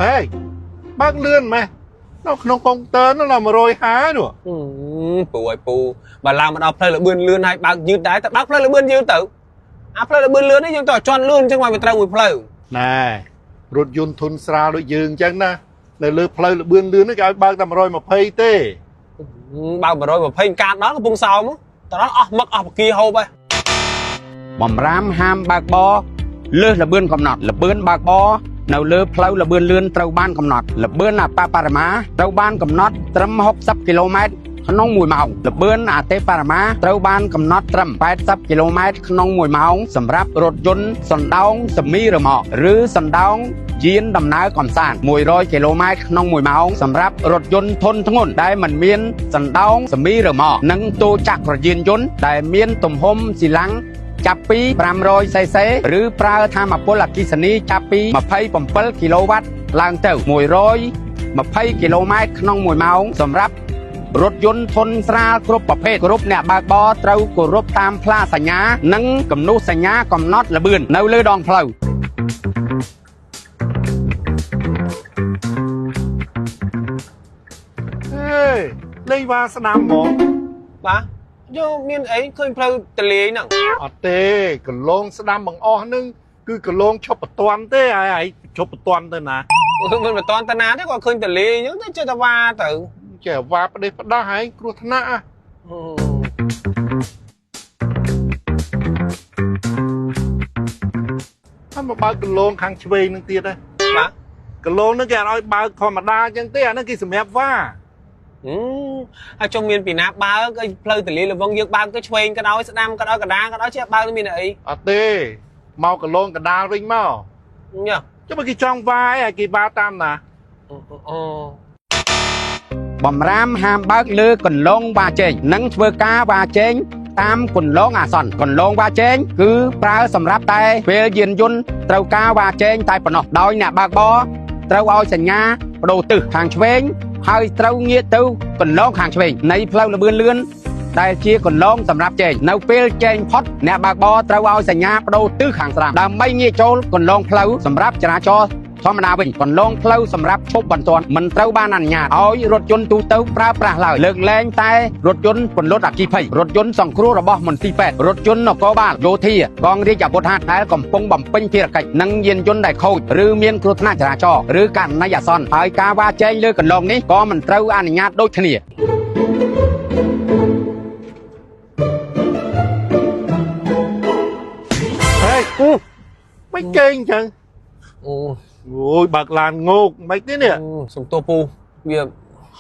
ហេបើកលឿនម៉េះនៅក្នុងកុងទ័រនោះដល់150នោះ ពូឲ្យពូបើឡើងមកដល់ផ្លូវលបឿនលឿនហើយបើកយឺតដែរតែបើកផ្លូវលបឿនយឺតទៅអាផ្លូវលបឿនលឿននេះយើងទៅឲ្យជន់លឿនអញ្ចឹងមកវាត្រូវមួយផ្លូវ ណែរថយន្តធុនស្រាលដូចយើងអញ្ចឹងណានៅលើផ្លូវលបឿនលឿននេះគេឲ្យបើកតែ120ទេ បើក120កាតដល់កំពង់សោមទៅដល់អស់មឹកអស់បកាហូបហើយ បំរាមហាមបើកបរលើសល្បឿនកំណត់ល្បឿនបើកបរនៅលើផ្លូវល្បឿនលឿនត្រូវបានកំណត់ល្បឿនអបបរមាត្រូវបានកំណត់ត្រឹម60គីឡូម៉ែត្រក្នុង1ម៉ោងល្បឿនអតិបរមាត្រូវបានកំណត់ត្រឹម80គីឡូម៉ែត្រក្នុង1ម៉ោងសម្រាប់រថយន្តសណ្ដោងសមីរ៉ឺម៉កឬសណ្ដោងយានដំណើរកម្សាន្ត100គីឡូម៉ែត្រក្នុង1ម៉ោងសម្រាប់រថយន្តធុនធ្ងន់ដែលមិនមានសណ្ដោងសមីរ៉ឺម៉កនិងទូចក្រយានយន្តដែលមានទំហំស៊ីឡាំង ចាប់ពី 500cc ឬប្រើថាមពលអគ្គិសនីចាប់ពី27គីឡូវ៉ាត់ឡើងទៅ120គីឡូម៉ែត្រក្នុង1ម៉ោងសម្រាប់រថយន្តធុនស្រាលគ្រប់ប្រភេទគ្រប់អ្នកបើកបរត្រូវគោរពតាមផ្លាកសញ្ញានិងគំនូសសញ្ញាកំណត់ល្បឿននៅលើដងផ្លូវ ហេលេងវ៉ាស្ដាំហ្មង បាទយកមានអីឃើញផ្លូវតលាយហ្នឹង អត់ទេកន្លងស្ដាំបង្អស់ហ្នឹងគឺកន្លងឈប់បន្ទាន់ទេហើយឯងឈប់បន្ទាន់ទៅណា មិនបន្ទាន់តាណាទេគាត់ឃើញតលាយអញ្ចឹងទៅចេះតែវ៉ាទៅ ចេះវ៉ាផ្ដេសផ្ដាស់ហើយគ្រោះថ្នាក់ហ៎ ហើយមកបើកកន្លងខាងឆ្វេងនឹងទៀតហ៎ បាទ កន្លងហ្នឹងគេអត់ឲ្យបើកធម្មតាអញ្ចឹងទេអាហ្នឹងគេសម្រាប់វ៉ា ហើយចុះមានពីណាបើកអីផ្លូវតលាយលវងយើងបើកទៅឆ្វេងក៏ដោយស្ដាំក៏ដោយកណ្ដាលក៏ដោយចេះបើកនឹងមានអី អត់ទេមកកន្លងកណ្ដាលវិញមក ញ៉ា ចុះបើគេចង់វ៉ាឯងគេវ៉ាតាមណា អូ បំរាមហាមបើកលើកន្លងវ៉ាជែងនិងធ្វើការវ៉ាជែងតាមគន្លងអាសន្នកន្លងវ៉ាជែងគឺប្រើសម្រាប់តែពេលយានយន្តត្រូវការវ៉ាជែងតែប៉ុណ្ណោះដោយអ្នកបើកបរត្រូវឲ្យសញ្ញាបដូរទិសខាងឆ្វេងហើយត្រូវងាកទៅកន្លងខាងឆ្វេងនៃផ្លូវល្បឿនលឿនដែលជាកន្លងសម្រាប់ជែងនៅពេលជែងផុតអ្នកបើកបរត្រូវឲ្យសញ្ញាបដូរទិសខាងស្ដាំដើម្បីងាកចូលកន្លងផ្លូវសម្រាប់ចរាចរណ៍ ធម្មតាវិញកន្លងផ្លូវសម្រាប់ឈប់បន្ទាន់មិនត្រូវបានអនុញ្ញាតឲ្យរថយន្តទូទៅប្រើប្រាស់ឡើយលើកលែងតែរថយន្តពន្លត់អគ្គិភ័យរថយន្តសង្គ្រោះរបស់មន្ទីរពេទ្យរថយន្តនគរបាលយោធាកងរាជអាវុធហត្ថដែលកំពុងបំពេញភារកិច្ចនិងយានយន្តដែលខូចឬមានគ្រោះថ្នាក់ចរាចរណ៍ឬករណីអាសន្នហើយការវ៉ាជែងលើកន្លងនេះក៏មិនត្រូវអនុញ្ញាតដូចគ្នា ហេមិនគេងអញ្ចឹង អូ អូយបើកឡានងោកមិនទេនេះ សំទោសពូវា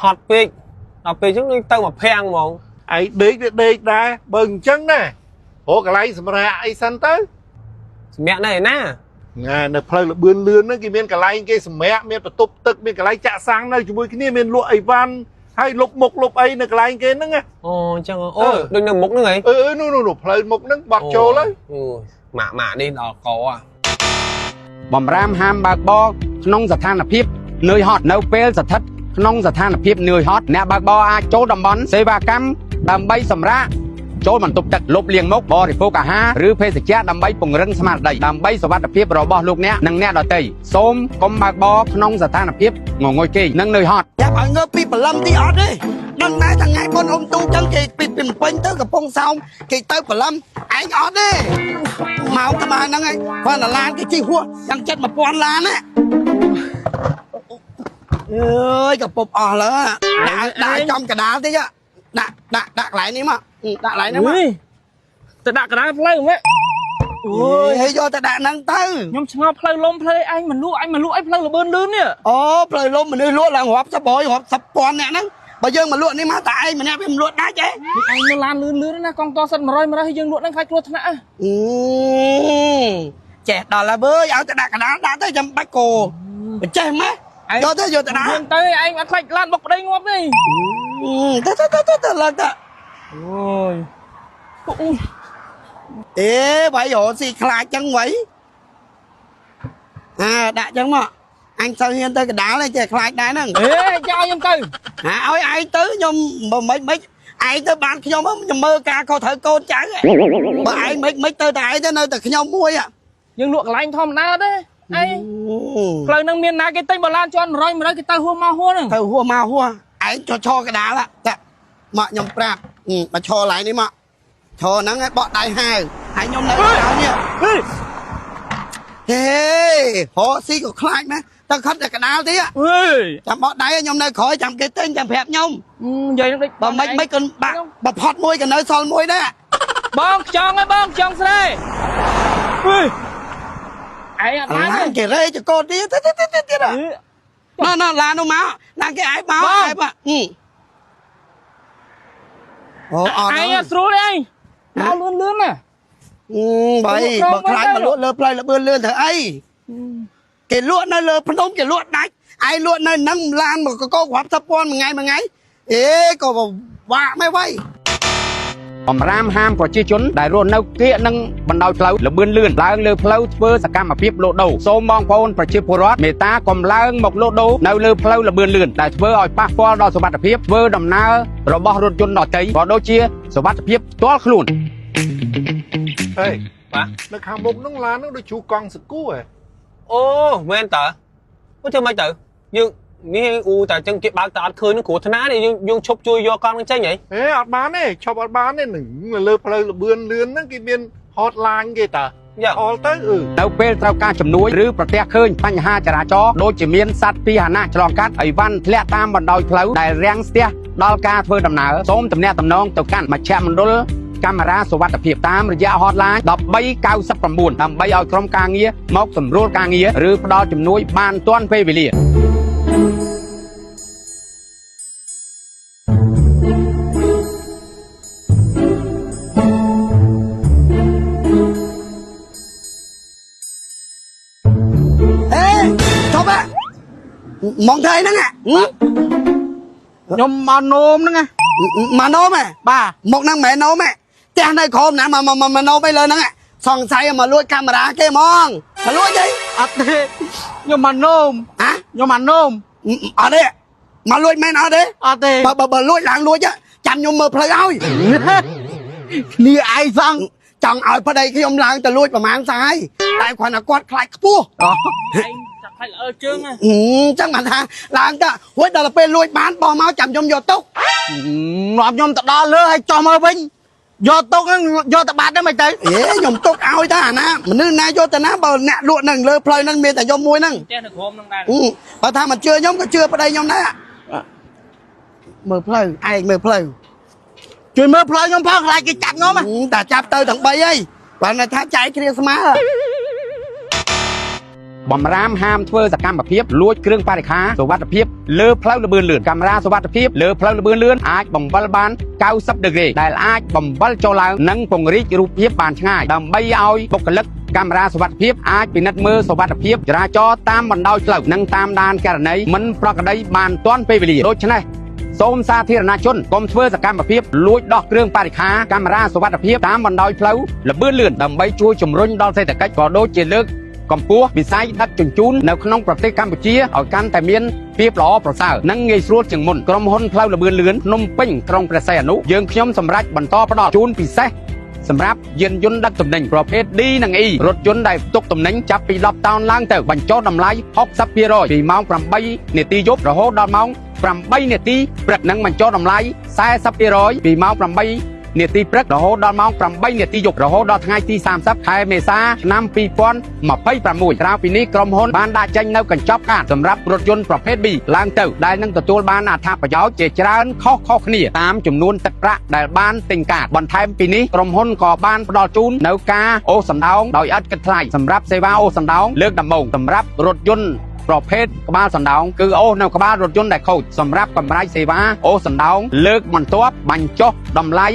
ហត់ពេកដល់ពេលអញ្ចឹងដូចទៅមកភាំងហ្មង ឯងដេកវាដេកដែរបើអញ្ចឹងណារកកន្លែងសម្រាប់អីសិនទៅ សម្រាប់នៅឯណា ណែនៅផ្លូវលបឿនលឿនហ្នឹងគេមានកន្លែងគេសម្រាប់មានបន្ទប់ទឹកមានកន្លែងចាក់សាំងនៅជាមួយគ្នាមានលក់អីវ៉ាន់ហើយលុបមុខលុបអីនៅកន្លែងគេហ្នឹងណា អូអញ្ចឹងអូដូចនៅមុខហ្នឹងហី អឺនោះនោះផ្លូវមុខហ្នឹងបត់ចូលហើយ អូម៉ាក់ម៉ាក់នេះដល់កអា បំរាមហាមបើកបរក្នុងស្ថានភាពនឿយហត់នៅពេលស្ថិតក្នុងស្ថានភាពនឿយហត់អ្នកបើកបរអាចចូលតំបន់សេវាកម្មដើម្បីសម្រាកចូលបន្ទប់ទឹកលុបលាងមុខបរិភោគអាហារឬភេសជ្ជៈដើម្បីពង្រឹងស្មារតីដើម្បីសុវត្ថិភាពរបស់លោកអ្នកនិងអ្នកដទៃសូមកុំបើកបរក្នុងស្ថានភាពងងុយគេងនិងនឿយហត់ ចាប់ឲ្យងើបពីព្រលឹមទីអត់ទេដឹងដែរថ្ងៃមុនអ៊ំទូចឹងគេពីភ្នំពេញទៅកំពង់សោមគេទៅព្រលឹមឯងអត់ទេមកក្បាលហ្នឹងឯងគាត់ឡានគេជិះហួសយ៉ាងចិត្ត1000ឡានណាអើយកពប់អស់លើដាក់ដាក់ចំកដាលតិចដាក់ដាក់ដាក់កន្លែងនេះមកដាក់កន្លែងហ្នឹងមក ទៅដាក់កណ្ដាលផ្លូវម៉េច អូយហើយយកទៅដាក់ហ្នឹងទៅ ខ្ញុំឆ្ងល់ផ្លូវលំផ្លូវឯងមិនលក់ឯងមិនលក់ឯងផ្លូវលបឿនលឿននេះ អូផ្លូវលំមនុស្សលក់ឡើងរាប់សិបរយរាប់សិបពាន់អ្នកហ្នឹងបើយើងមកលក់នេះមកតែឯងម្នាក់វាមិនលក់ដាច់ទេ ឯងនៅឡានលឿនលឿនណាកង់តសិត100 100ហើយយើងលក់ហ្នឹងខ្លាចគ្រោះថ្នាក់ ចេះដល់ហើយវើយឲ្យទៅដាក់កណ្ដាលដាក់ទៅចាំបាច់គោចេះម៉េះយកទៅយកទៅដាក់ ទៅឯងអត់ខ្លាចឡានបុកប្តីងាប់ទេ ទៅទៅទៅទៅឡើងទៅ អូយអូ អេវៃរកស៊ីខ្លាចចឹងវៃអើដាក់ចឹងមកអញសូវហ៊ានទៅកណ្ដាលទេចេះខ្លាចដែរហ្នឹង អេចោលខ្ញុំទៅ ហាឲ្យឯងទៅខ្ញុំមិនមិនឯងទៅបានខ្ញុំខ្ញុំមើលការខុសត្រូវកូនចៅបើឯងមិនមិនទៅតែឯងទៅនៅតែខ្ញុំមួយ យើងលក់កន្លែងធម្មតាទេ ឯងផ្លូវហ្នឹងមានណាគេទិញបើឡានជាន់100 100គេទៅហួសមកហួសហ្នឹង ទៅហួសមកហួសឯងចឈរកដាលតែមកខ្ញុំប្រាប់មកឈរឡើងនេះមកឈរហ្នឹងឲ្យបក់ដៃហៅហើយខ្ញុំនៅក្រោយនេះ ហេ ហេហោស៊ីក៏ខ្លាចណាស់តែខិតតែកដាលទៀត ហេ ចាំបក់ដៃខ្ញុំនៅក្រោយចាំគេទិញចាំប្រាប់ខ្ញុំ និយាយហ្នឹងដូច បើមិនមិនក៏បាក់បើផត់មួយក៏នៅសល់មួយដែរ បងខ្ចង់ហើយបងខ្ចង់ស្រែហេឯងអត់បាន ឡានគេរេចកោទៀតទៀតទៀតទៀតណ៎ណ៎ឡាននោះមកឡានគេអាយមកអាយមកអូអត់ ឯងស្រួលទេឯងមកលឿនលឿនណា បើបើខ្លាចមកលក់លើផ្លូវលបឿនលឿនធ្វើអីគេលក់នៅលើភ្នំគេលក់ដាច់ឯងលក់នៅនឹងឡានមកកករាប់សិបពាន់មួយថ្ងៃមួយថ្ងៃអេក៏វាក់មិនໄວ បំរាមហាមប្រជាជនដែលរស់នៅគៀកនឹងបណ្ដោយផ្លូវលបឿនលឿនឡើងលើផ្លូវធ្វើសកម្មភាពលក់ដូរសូមបងប្អូនប្រជាពលរដ្ឋមេត្តាកុំឡើងមកលក់ដូរនៅលើផ្លូវលបឿនលឿនដែលធ្វើឲ្យប៉ះពាល់ដល់សុវត្ថិភាពធ្វើដំណើររបស់រថយន្តដទៃក៏ដូចជាសុវត្ថិភាពផ្ទាល់ខ្លួន ហេ បាទ នៅខាងមុខហ្នឹងឡានហ្នឹងដូចជ្រូកកង់សកួរហ៎ អូមែនតើអូធ្វើម៉េចទៅយើងនេះអ៊ូតែចឹងគេបើកតែអត់ឃើញនឹងគ្រោះថ្នាក់នេះយើងយើងឈប់ជួយយកកង់នឹងចេញហី ហេអត់បានទេឈប់អត់បានទេនឹងលើផ្លូវលបឿនលឿនហ្នឹងគេមាន hotline គេតា យ៉ាង អល់ទៅអឺ នៅពេលត្រូវការជំនួយឬប្រទះឃើញបញ្ហាចរាចរណ៍ដូចជាមានសត្វពាហនៈឆ្លងកាត់អីវ៉ាន់ធ្លាក់តាមបណ្ដោយផ្លូវដែលរាំងស្ទះដល់ការធ្វើដំណើរសូមទំនាក់ទំនងទៅកាន់មជ្ឈមណ្ឌលកាមេរ៉ាសុវត្ថិភាពតាមរយៈ hotline 1399ដើម្បីឲ្យក្រុមការងារមកសម្រួលការងារឬផ្ដល់ជំនួយបានទាន់ពេលវេលា អេឈប់ហ៎មកធ្វើអីហ្នឹង ខ្ញុំមកនោមហ្នឹងណា មកនោមហ៎ បាទ មកហ្នឹងមិនមែននោមទេផ្ទះនៅក្រោមណាមកមកមកនោមអីលើហ្នឹងសង្ស័យមកលួចកាមេរ៉ាគេហ្មងមកលួចអី អត់ទេខ្ញុំមកនោម ហ៎ ខ្ញុំមកនោម អត់ទេមកលួចមែនអត់ទេ អត់ទេ បើបើបើលួចឡើងលួចចាំខ្ញុំមើលផ្លូវឲ្យ គ្នាឯងសង ចង់ឲ្យប្តីខ្ញុំឡើងទៅលួចប្រហែលសាយតែគ្រាន់តែគាត់ខ្លាចខ្ពស់ អូ ឯងចាប់ខ្លាចល្អជើងណា អឺចឹងបានថាឡើងទៅរួចដល់ពេលលួចបានបោះមកចាំខ្ញុំយកទុក នាំខ្ញុំទៅដល់លើហើយចុះមកវិញយកទុកហ្នឹងយកទៅបាត់ហ្នឹងមិនទៅ អេខ្ញុំទុកឲ្យតាអាណាមនុស្សណាយកទៅណាបើអ្នកលក់នឹងលើផ្លូវហ្នឹងមានតែខ្ញុំមួយហ្នឹង ផ្ទះនៅក្រោមហ្នឹងដែរ អឺបើថាមិនជឿខ្ញុំក៏ជឿប្តីខ្ញុំដែរមើលផ្លូវឯងមើលផ្លូវ ជួយមើលផ្លូវខ្ញុំផងខ្លាចគេចាប់ខ្ញុំហ៎ តែចាប់ទៅទាំង3ហើយបើថាចែកគ្នាស្មើ បំរាមហាមធ្វើសកម្មភាពលួចគ្រឿងបរិក្ខារសុវត្ថិភាពលើផ្លូវល្បឿនលឿនកាមេរ៉ាសុវត្ថិភាពលើផ្លូវល្បឿនលឿនអាចបង្វិលបាន90ដឺក្រេដែលអាចបង្វិលចូលឡើងនិងពង្រីករូបភាពបានឆ្ងាយដើម្បីឲ្យបុគ្គលិកកាមេរ៉ាសុវត្ថិភាពអាចពិនិត្យមើលសុវត្ថិភាពចរាចរណ៍តាមបណ្ដោយផ្លូវនិងតាមដានករណីមិនប្រក្រតីបានទាន់ពេលវេលាដូច្នេះសូមសាធារណជនកុំធ្វើសកម្មភាពលួចដោះគ្រឿងបរិក្ខារកាមេរ៉ាសុវត្ថិភាពតាមបណ្ដោយផ្លូវល្បឿនលឿនដើម្បីជួយជំរុញដល់សេដ្ឋកិច្ចក៏ដូចជាលើកកម្ពស់វិស័យដឹកជញ្ជូននៅក្នុងប្រទេសកម្ពុជាឲ្យកាន់តែមានភាពល្អប្រសើរនិងងាយស្រួលជាងមុនក្រុមហ៊ុនផ្លូវល្បឿនលឿនភ្នំពេញក្រុងព្រះសីហនុយើងខ្ញុំសម្រេចបន្តផ្ដល់ជូនពិសេសសម្រាប់យានយន្តដឹកទំនិញប្រភេទ D និង E រថយន្តដែលផ្ទុកទំនិញចាប់ពី10តោនឡើងទៅបញ្ចុះតម្លៃ60%ពីម៉ោង8នាទីយប់រហូតដល់ម៉ោង8នាទីព្រឹកនិងបញ្ចុះតម្លៃ40%ពីម៉ោង8នាទីព្រឹករហូតដល់ម៉ោង8នាទីយប់រហូតដល់ថ្ងៃទី30ខែមេសាឆ្នាំ2026ក្រៅពីនេះក្រុមហ៊ុនបានដាក់ចេញនៅកញ្ចប់កាតសម្រាប់រថយន្តប្រភេទ B ឡើងទៅដែលនឹងទទួលបានអត្ថប្រយោជន៍ជាច្រើនខុសៗគ្នាតាមចំនួនទឹកប្រាក់ដែលបានទិញកាតបន្ថែមពីនេះក្រុមហ៊ុនក៏បានផ្ដល់ជូននៅការអូសសណ្ដោងដោយឥតគិតថ្លៃសម្រាប់សេវាអូសសណ្ដោងលើកដំបូងសម្រាប់រថយន្តប្រភេទក្បាលសណ្ដោងគឺអូសនៅក្បាលរថយន្តដែលខូចសម្រាប់កម្រៃសេវាអូសសណ្ដោងលើកបន្ទាប់បញ្ចុះតម្លៃ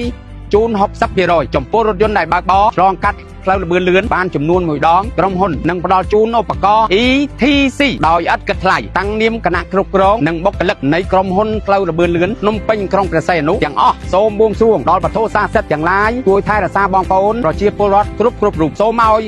ជូន60%ចំពោះរថយន្តដែលបើកបរឆ្លងកាត់ផ្លូវល្បឿនលឿនបានចំនួន1ដងក្រុមហ៊ុននឹងផ្ដល់ជូនឧបករណ៍ ETC ដោយឥតគិតថ្លៃតាំងនាមគណៈគ្រប់គ្រងនិងបុគ្គលិកនៃក្រុមហ៊ុនផ្លូវល្បឿនលឿនភ្នំពេញក្រុងព្រះសីហនុទាំងអស់សូមបួងសួងដល់វត្ថុស័ក្តិសិទ្ធិទាំងឡាយជួយថែរក្សាបងប្អូនប្រជាពលរដ្ឋគ្រប់រូបសូមឲ្យ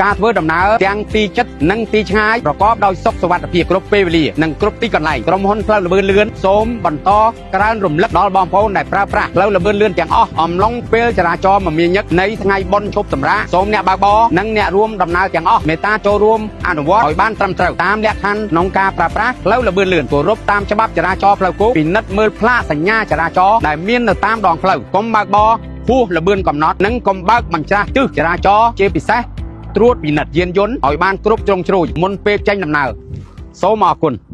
ការធ្វើដំណើរទាំងទីជិតនិងទីឆ្ងាយប្រកបដោយសុខសុវត្ថិភាពគ្រប់ពេលវេលានិងគ្រប់ទីកន្លែងក្រុមហ៊ុនផ្លូវល្បឿនលឿនសូមបន្តក្រើនរំលឹកដល់បងប្អូនដែលប្រើប្រាស់ផ្លូវល្បឿនលឿនទាំងអស់អំឡុងពេលចរាចរណ៍មមាញឹកនៃថ្ងៃបុណ្យឈប់សម្រាកសូមអ្នកបើកបរនិងអ្នករួមដំណើរទាំងអស់មេត្តាចូលរួមអនុវត្តឲ្យបានត្រឹមត្រូវតាមលក្ខខណ្ឌក្នុងការប្រើប្រាស់ផ្លូវល្បឿនលឿនគោរពតាមច្បាប់ចរាចរណ៍ផ្លូវគោកពិនិត្យមើលផ្លាកសញ្ញាចរាចរណ៍ដែលមាននៅតាមដងផ្លូវកុំបើកបរហួសល្បឿនកំណត់និងកុំបើកបញ្ច្រាសទិសចរាចរណ៍ជាពិសេសត្រួតពិនិត្យយានយន្តឲ្យបានគ្រប់ជ្រុងជ្រោយមុនពេលចេញដំណើរសូមអរគុណ។